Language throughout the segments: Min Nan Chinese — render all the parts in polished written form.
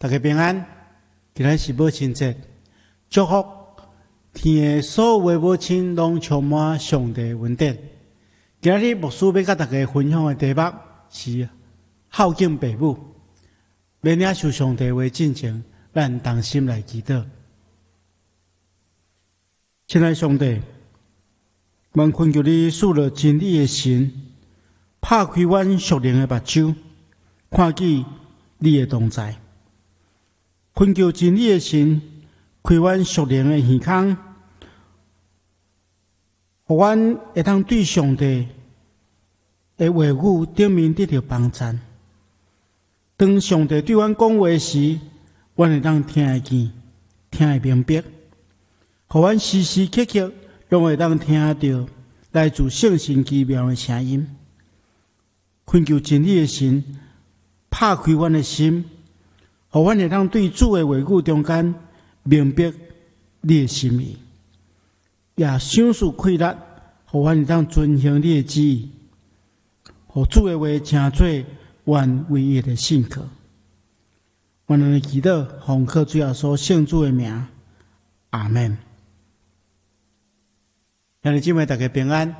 大家平安，今日是母親節，祝福天下所有的母親攏充滿上帝恩典。今日牧師欲佮大家分享的題目是孝敬爸母。欲領受上帝話進前，咱同心來祈禱。親愛上帝，阮懇求你賜予真理的神，拍開阮屬靈的目睭，看見你的同在。懇求真理的神，開阮屬靈的耳孔，予阮會當對上帝的話語頂面得著幫贊。當上帝對阮講話時，阮會當聽會見、聽會明白，予阮時時刻刻攏會當聽著來自聖神奇妙的聲音。懇求真理的神，拍開阮的心，予阮會當對主的話語中間明白你的心意，也賞賜氣力，予阮會當遵行你的旨意，予主的話成做阮唯一的信靠。阮按呢祈禱，奉靠主耶穌聖子的名，阿們。兄弟姊妹，大家平安。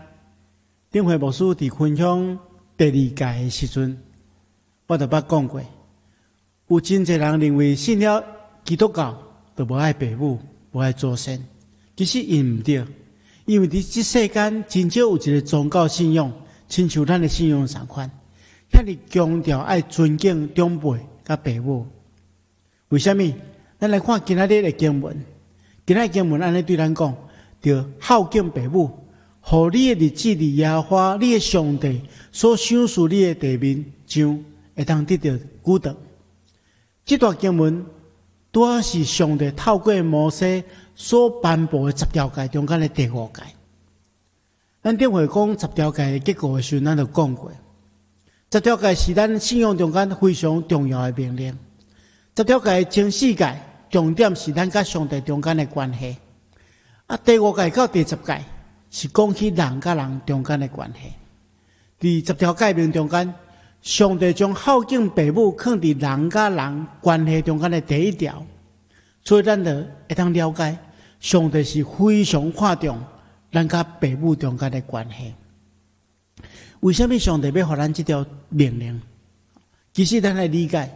頂回牧師佇分享第二誡的時陣，我就捌講過。有真濟人認為信了基督教就無愛爸母，無愛祖先。其實𪜶毋對，因為佇這世間真少有一個宗教信仰，親像咱的信仰仝款，遐爾強調愛尊敬長輩佮爸母。為啥物？咱來看今仔日的經文，今仔日經文按呢對咱講：著孝敬爸母，予你的日子佇耶和華你的上帝所賞賜你的地面上，會當得著久長。這段經文拄仔是上帝透過摩西所頒布的十條誡中間的第五誡。咱頂回講十條誡的結構的時陣，咱就講過，十條誡是咱信仰中間非常重要的命令。十條誡前四誡重點是咱佮上帝中間的關係，啊，第五誡到第十誡是講起人佮人中間的關係。佇十條誡命中間，上帝將孝敬爸母囥佇人佮人關係中間的第一條，所以咱就會當了解，上帝是非常看重咱佮爸母中間的關係。為啥物上帝欲予咱這條命令？其實咱來理解，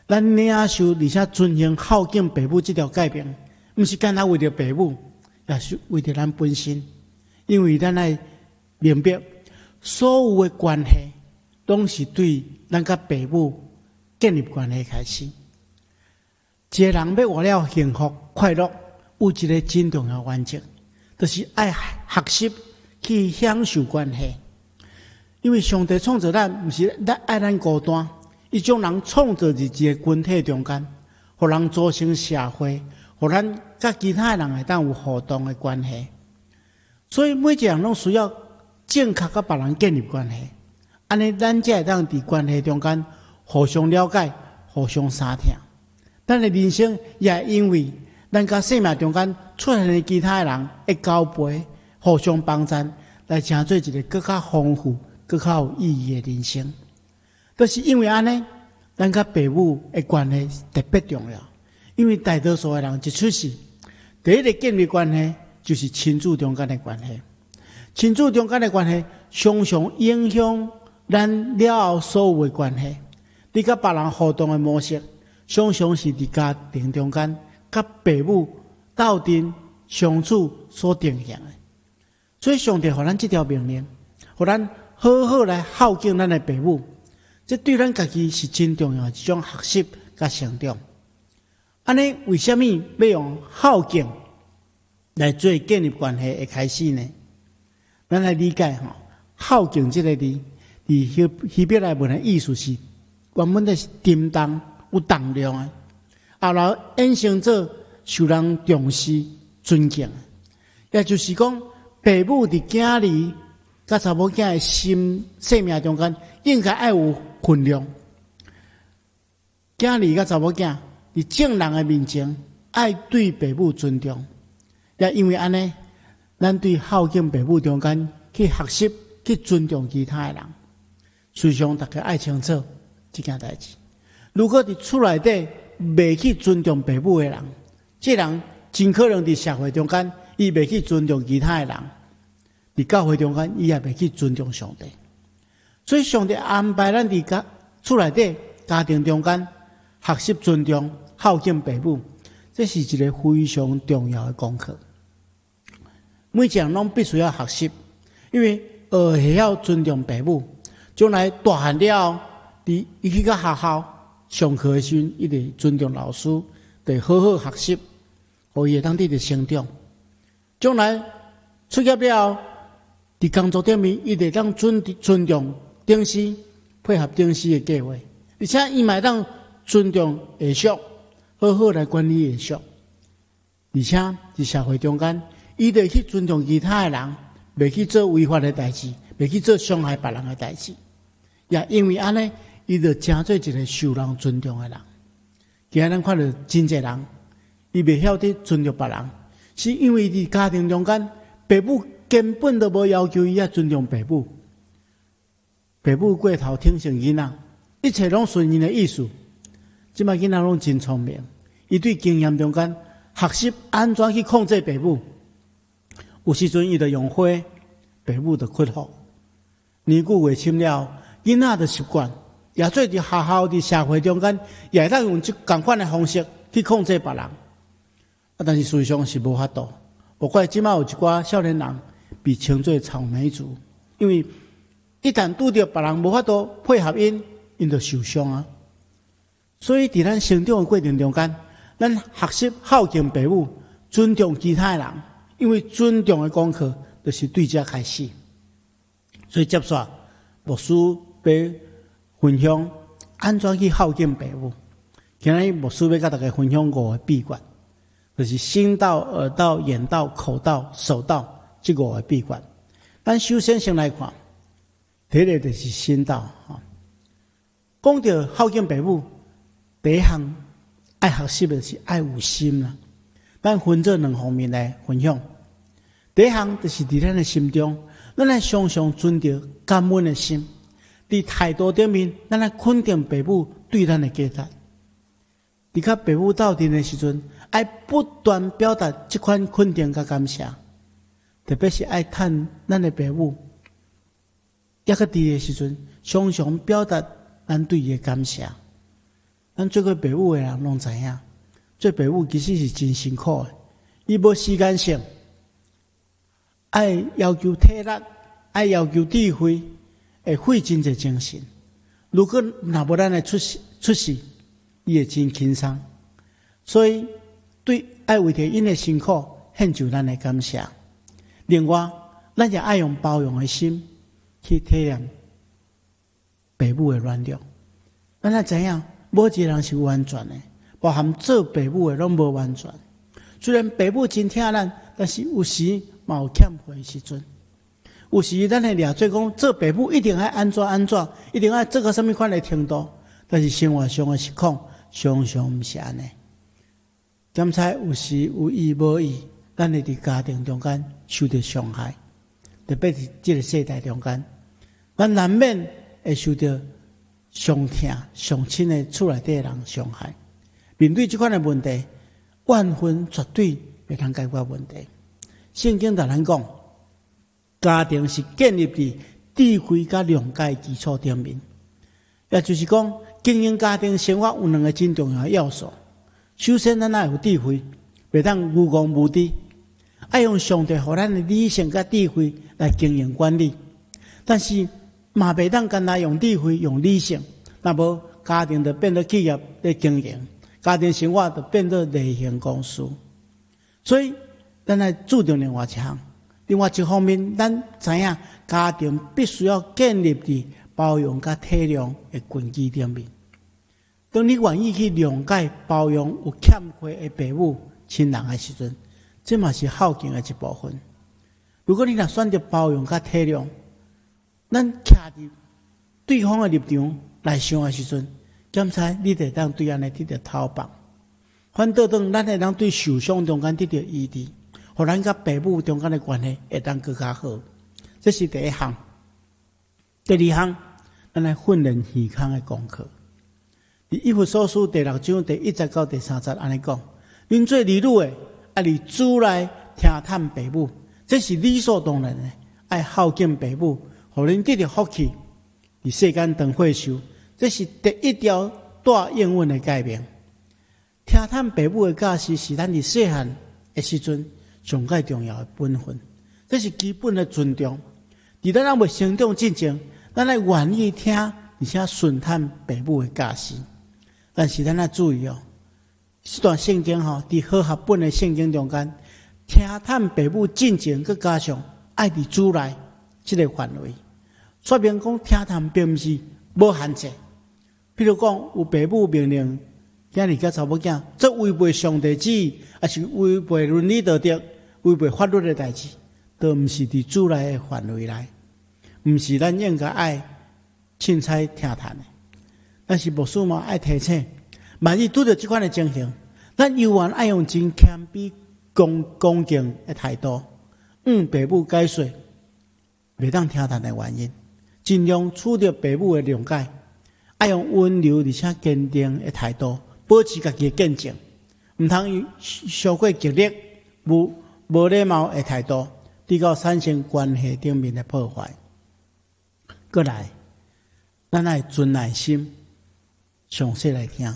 咱領受而且遵行孝敬爸母這條誡命，毋是干焦為著爸母，也是為著咱本身，因為咱愛明白，所有的關係，攏是對咱佮爸母建立關係開始。一個人欲活了幸福快樂，有一個真重要原則，就是愛學習去享受關係。因為上帝創造咱，毋是咱愛咱孤單，伊將人創造佇一個群體中間，予人組成社會，予咱佮其他人會當有互動的關係。所以每一個人攏需要正確佮別人建立關係。按呢，咱才會當佇關係中間互相了解、互相相疼。咱的人生也因為咱佮生命中間出現的其他的人的交陪、互相幫贊，來成做一個閣較豐富、閣較有意義的人生。就是因為按呢，咱佮爸母的關係特別重要。因為大多數的人一出世，第一個建立關係就是親子中間的關係。親子中間的關係常常影響咱了後所有的關係，你佮別人互動的模式，常常是佇家庭中間佮爸母鬥陣相處所定型的。所以上帝予咱這條命令，予咱好好來孝敬咱的爸母，這對咱家己是真重要的一種學習佮成長。按呢，為啥物欲用孝敬來做建立關係的開始呢？咱來理解吼，孝敬這個字，佇希伯來文的意思是，原本就是沉重、有重量的，後來衍生做受人重視、尊敬的。也就是講，爸母佇囝兒佮查某囝的心生命中間，應該愛有分量。囝兒佮查某囝佇眾人的面前，愛對爸母尊重。也因為按呢，咱對孝敬爸母中間去學習、去尊重其他的人。事實上，大家愛清楚這件代誌。如果佇厝內底袂去尊重父母的人，這人真可能佇社會中間，伊袂去尊重其他的人；佇教會中間，伊也袂去尊重上帝。所以，上帝安排咱佇家厝內底家庭中間學習尊重、孝敬父母，這是一个非常重要的功課。每一個人攏必須要學習，因為學會曉尊重父母，將來大漢了後，佇伊去到學校上課的時陣，伊會尊重老師，得好好學習，予伊會當得著成長。將來出業了後，佇工作頂面，伊會當尊重頂司，配合頂司的計劃，而且伊嘛會當尊重下屬，好好來管理下屬。而且佇社會中間，伊會去尊重其他的人，袂去做違法的代誌，袂去做傷害別人的代誌。也因為按呢，伊就成做一个受人尊重的人。今仔咱看著真濟人，伊袂曉得尊重別人，是因為佇家庭中間，父母根本都無要求伊愛尊重父母。父母過頭疼惜囡仔，一切攏順𪜶的意思。這擺囡仔攏真聰明，伊對經驗中間學習按怎去控制父母。有時陣伊就用火，父母就屈服。年久月深了，囡仔就習慣，也做佇學校、佇社會中間，也會當用這仝款的方式去控制別人。啊，但是事實上是無法度。無怪這擺有一寡少年人被稱做草莓族，因為一旦拄著別人無法度配合𪜶，𪜶就受傷啊。所以，佇咱成長的過程中間，咱學習孝敬父母，尊重其他的人，因為尊重的功課就是對這開始。所以接紲牧師欲分享按怎去孝敬父母。今日牧師欲佮大家分享五个秘訣，就是心到、耳到、眼到、口到、手到這五个秘訣。咱首先先來看，第一个就是心到。吼，講著孝敬父母，第一項愛學習的是愛有心啦。咱分做兩方面來分享。第一項就是佇咱的心中，咱愛常常存著感恩的心。佇態度頂面，咱愛肯定父母對咱的價值。佇佮父母鬥陣的時陣，愛不斷表達這款肯定佮感謝。特別是愛趁咱的爸母猶閣佇的時陣，常常表達咱對伊的感謝。咱做過爸母的人攏知影，做爸母其實是真辛苦的，伊無時間性，愛要求體力，愛要求智慧，會費真濟精神。如果若無咱的出世，伊會真輕鬆。所以，對愛為著𪜶的辛苦，獻上咱的感謝。另外，咱也愛用包容的心去體諒爸母的軟弱。咱愛知影，無一個人是完全的，包含做爸母的攏無完全。雖然爸母真疼咱，但是有時嘛有欠缺的時陣。有時咱會掠做講，做爸母一定愛按怎按怎，一定愛做到啥物款的程度。但是生活上的實況常常毋是按呢。檢查有時有意無意，咱會佇家庭中間受著傷害，特別是這个世代中間，咱難免會受著上疼、上親的厝內底的人傷害。面對這款的問題，怨恨絕對袂通解決問題。聖經共咱講，家庭是建立佇智慧佮諒解基礎頂面，也就是講，經營家庭生活有兩个真重要的要素。首先，咱愛有智慧，袂當愚戇無知，愛用上帝予咱的理性佮智慧來經營管理。但是嘛，袂當干焦用智慧、用理性，若無家庭就變做企業咧經營，家庭生活就變做例行公事。所以，咱愛注重另外一項，另外一方面，咱知影家庭必須要建立佇包容佮體諒的根基頂面。當你願意去諒解、包容有欠缺的父母、親人的時陣，這嘛是孝敬的一部分。如果你若選擇包容佮體諒，咱徛佇對方的立場來想的時陣，檢查你會當對按呢得著透放。反倒轉，咱會當對受傷中間得著醫治，予咱佮父母中間的關係會當閣較好。這是第一項。第二項，咱來訓練耳孔的功課。佇以弗所書第六章第一節到第三節按呢講：恁做兒女的，愛佇主內聽趁爸母，這是理所當然的。愛孝敬爸母，予恁得著福氣，佇世間長歲壽。這是第一條帶應允的誡命。聽趁爸母的教示是咱佇細漢的時陣上蓋重要的本分，這是基本的尊重。佇咱猶未成長進前，咱愛願意聽，而且順趁爸母的教示。但是咱愛注意哦，這段聖經吼，佇和合本的聖經中間，聽趁爸母進前，閣加上愛佇主內這个範圍，說明講聽趁並毋是無限制。比如講，有爸母命令囝兒佮查某囝做違背上帝旨意，抑是違背倫理道德、違背法律的代誌，都毋是佇主內的範圍內，毋是咱應該愛凊彩聽趁的。但是牧師嘛愛提醒，萬一拄著這款的情形，咱猶原愛用真謙卑、恭恭敬的態度，向爸母解說袂當聽趁的原因，盡量取得爸母的諒解，愛用溫柔而且堅定的態度，保持家己的見證，毋通用傷過激烈、無無禮貌的態度，直到產生關係頂面的破壞。閣來，咱愛存耐心，詳細來聽。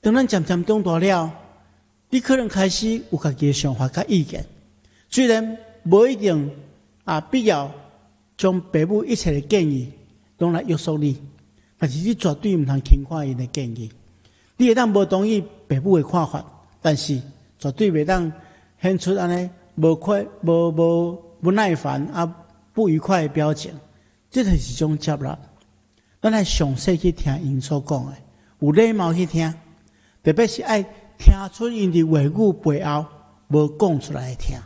當咱漸漸長大了，你可能開始有家己的想法佮意見，雖然無一定啊必要將爸母一切的建議攏來約束你，但是你絕對毋通輕看𪜶的建議。你會當無同意爸母的看法，但是絕對袂當顯出按呢無快、無無不耐煩啊不愉快的表情。這就是一種接納。咱愛詳細去聽𪜶所講的，有禮貌去聽，特別是愛聽出𪜶佇話語背後無講出來的疼。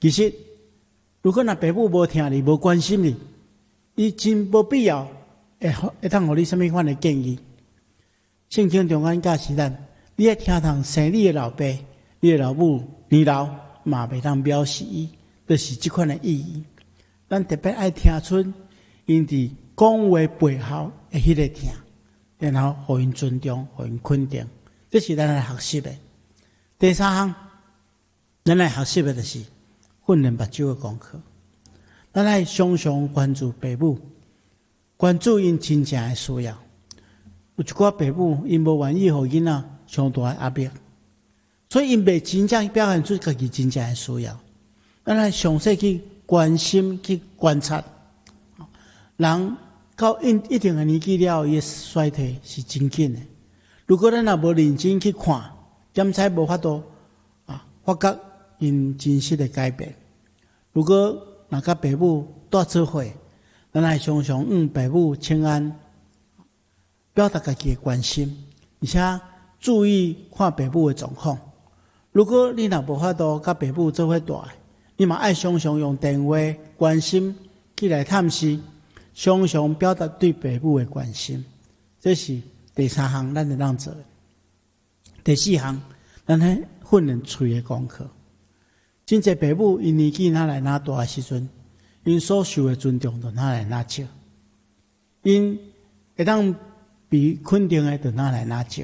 其實，如果若爸母無疼你、無關心你，伊真無必要會會當予你啥物款的建議。聖經中間教示咱，你愛聽從生你的老爸、你的老母年老嘛袂當藐視伊，就是這款的意義。咱特別愛聽出𪜶佇講話背後的彼个疼，然後予𪜶尊重、予𪜶肯定，這是咱愛學習的。第三項，咱愛學習的就是訓練目睭的功課。咱愛常常關注爸母，關注𪜶真正的需要。有一寡爸母，𪜶無願意予囡仔傷大的壓力，所以𪜶袂真正表現出家己真正的需要。咱愛詳細去關心、去觀察。人到一一定的年紀了，伊的衰退是真緊的。如果咱若無認真去看、檢查，無法度啊發覺𪜶真實的改變。如果若佮爸母蹛做伙，咱愛常常向爸母請安，表達家己的關心，而且注意看爸母的狀況。如果你若無法度佮爸母做伙蹛，你嘛愛常常用電話關心去來探視，常常表達對爸母的關心。這是第三項咱會當做的。第四項，咱來訓練喙的功課。真濟爸母𪜶年紀若來若大的時陣，𪜶所受的尊重就若來若少，𪜶會當被肯定的就若來若少，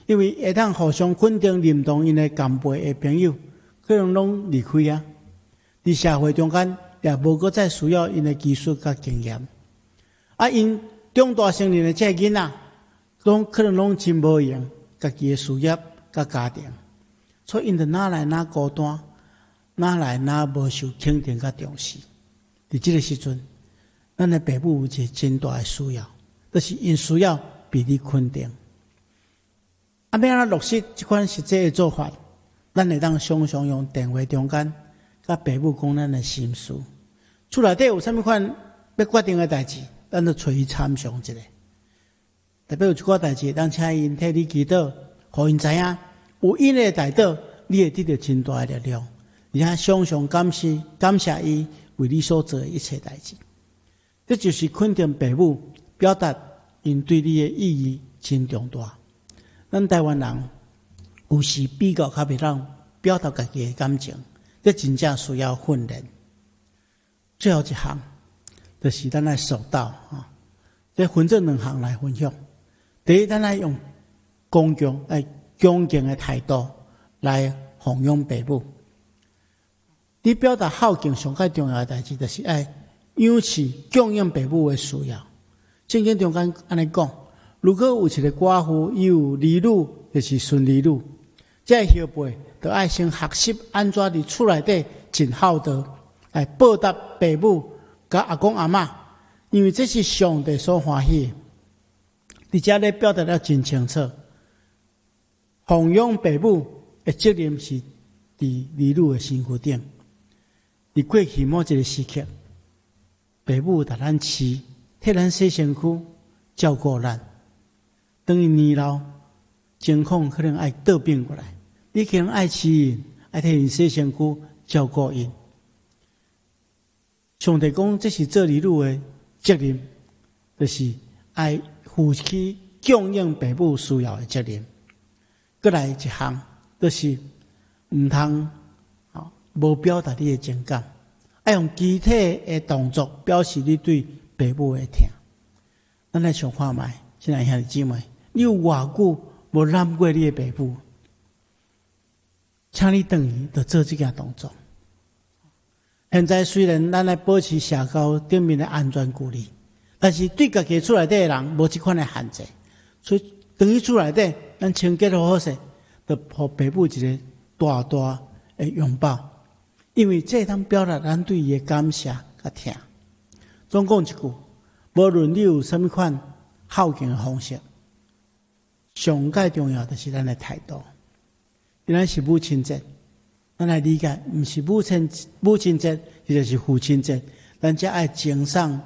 因為會當互相肯定、認同𪜶的共輩的朋友，可能攏離開啊。佇社會中間也無閣再需要𪜶的技術佮經驗。啊，𪜶長大成人的這囡仔，攏可能攏真無閒，家己的事業佮家庭，所以𪜶就若來若孤單，若來若無受肯定佮重視。佇這个時陣，咱的爸母有一个真大的需要，就是𪜶需要被你肯定。啊，欲按怎落實這款實際的做法？咱會當常常用電話中間，佮爸母講咱的心事。厝內底有啥物款欲決定的代誌，咱就揣伊參詳一下。特別有一寡代誌，當請𪜶替你祈禱，予𪜶知影有𪜶的代禱，你會得著真大的力量，而且常常感謝感謝伊為你所做的一切代誌。這就是肯定爸母，表達𪜶對你的意義真重大。咱台灣人有時比較較袂當表達家己的感情，這真正需要訓練。最後一項，就是咱愛說道啊，這分做兩項來分享。第一，咱愛用恭敬、愛恭敬的態度來奉養爸母。你表達孝敬上蓋重要的代誌，就是愛養飼供養爸母的需要。聖經中間按呢講，如果有一個寡婦，伊有兒女，就是孫兒女，這個後輩就愛先學習按怎佇厝內底盡孝道，來報答爸母佮阿公阿嬤，因為這是上帝所歡喜的。佇遮咧表達得真清楚，奉養爸母的責任是佇兒女的身軀頂。佇過去某一個時刻，爸母共咱飼，替咱洗身軀，照顧咱。當伊年老，情況可能愛倒變過來，你可能愛飼𪜶，愛替𪜶洗身軀，照顧𪜶。上帝講，這是做兒女的責任，就是愛負起供養爸母需要的責任。閣來一項，就是毋通無表達你的情感，愛用肢體的動作表示你對爸母的疼。咱來想看覓，親愛兄弟姊妹，你有偌久無攬過你的爸母？請你轉去，就做這件動作。現在雖然咱來保持社交頂面的安全距離，但是對家己厝內底的人無這款的限制，所以轉去厝內底，咱清潔好好勢，就予爸母一個大大的擁抱，因為這會當表達咱對伊的感謝佮疼。總講一句，無論你有啥物款孝敬的方式，上蓋重要就是咱的態度。今仔是母親節，咱來理解，毋是母親節，或者是父親節，咱才愛贈送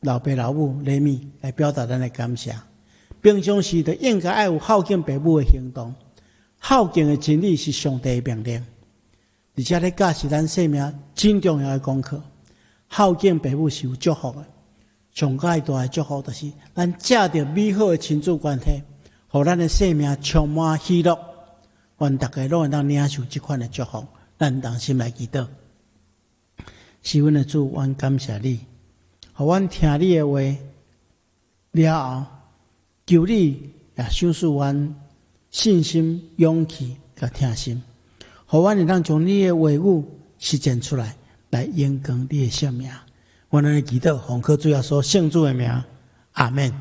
老爸老母禮物來表達咱的感謝。平常時就應該愛有孝敬爸母的行動。孝敬的真理是上帝的命令，而且咧教示咱生命真重要的功課。孝敬爸母是有祝福的，上蓋大的祝福就是咱藉著美好的親子關係，予咱的生命充滿喜樂。願大家攏會當領受這款的祝福，咱同心來祈禱。是阮的主，阮感謝你，予阮聽你的話了後，求你也賞賜阮信心、勇氣佮疼心，予阮會當將你的話語實踐出來，來榮光你的聖名。阮按呢祈禱，奉靠主耶穌聖子的名，阿門。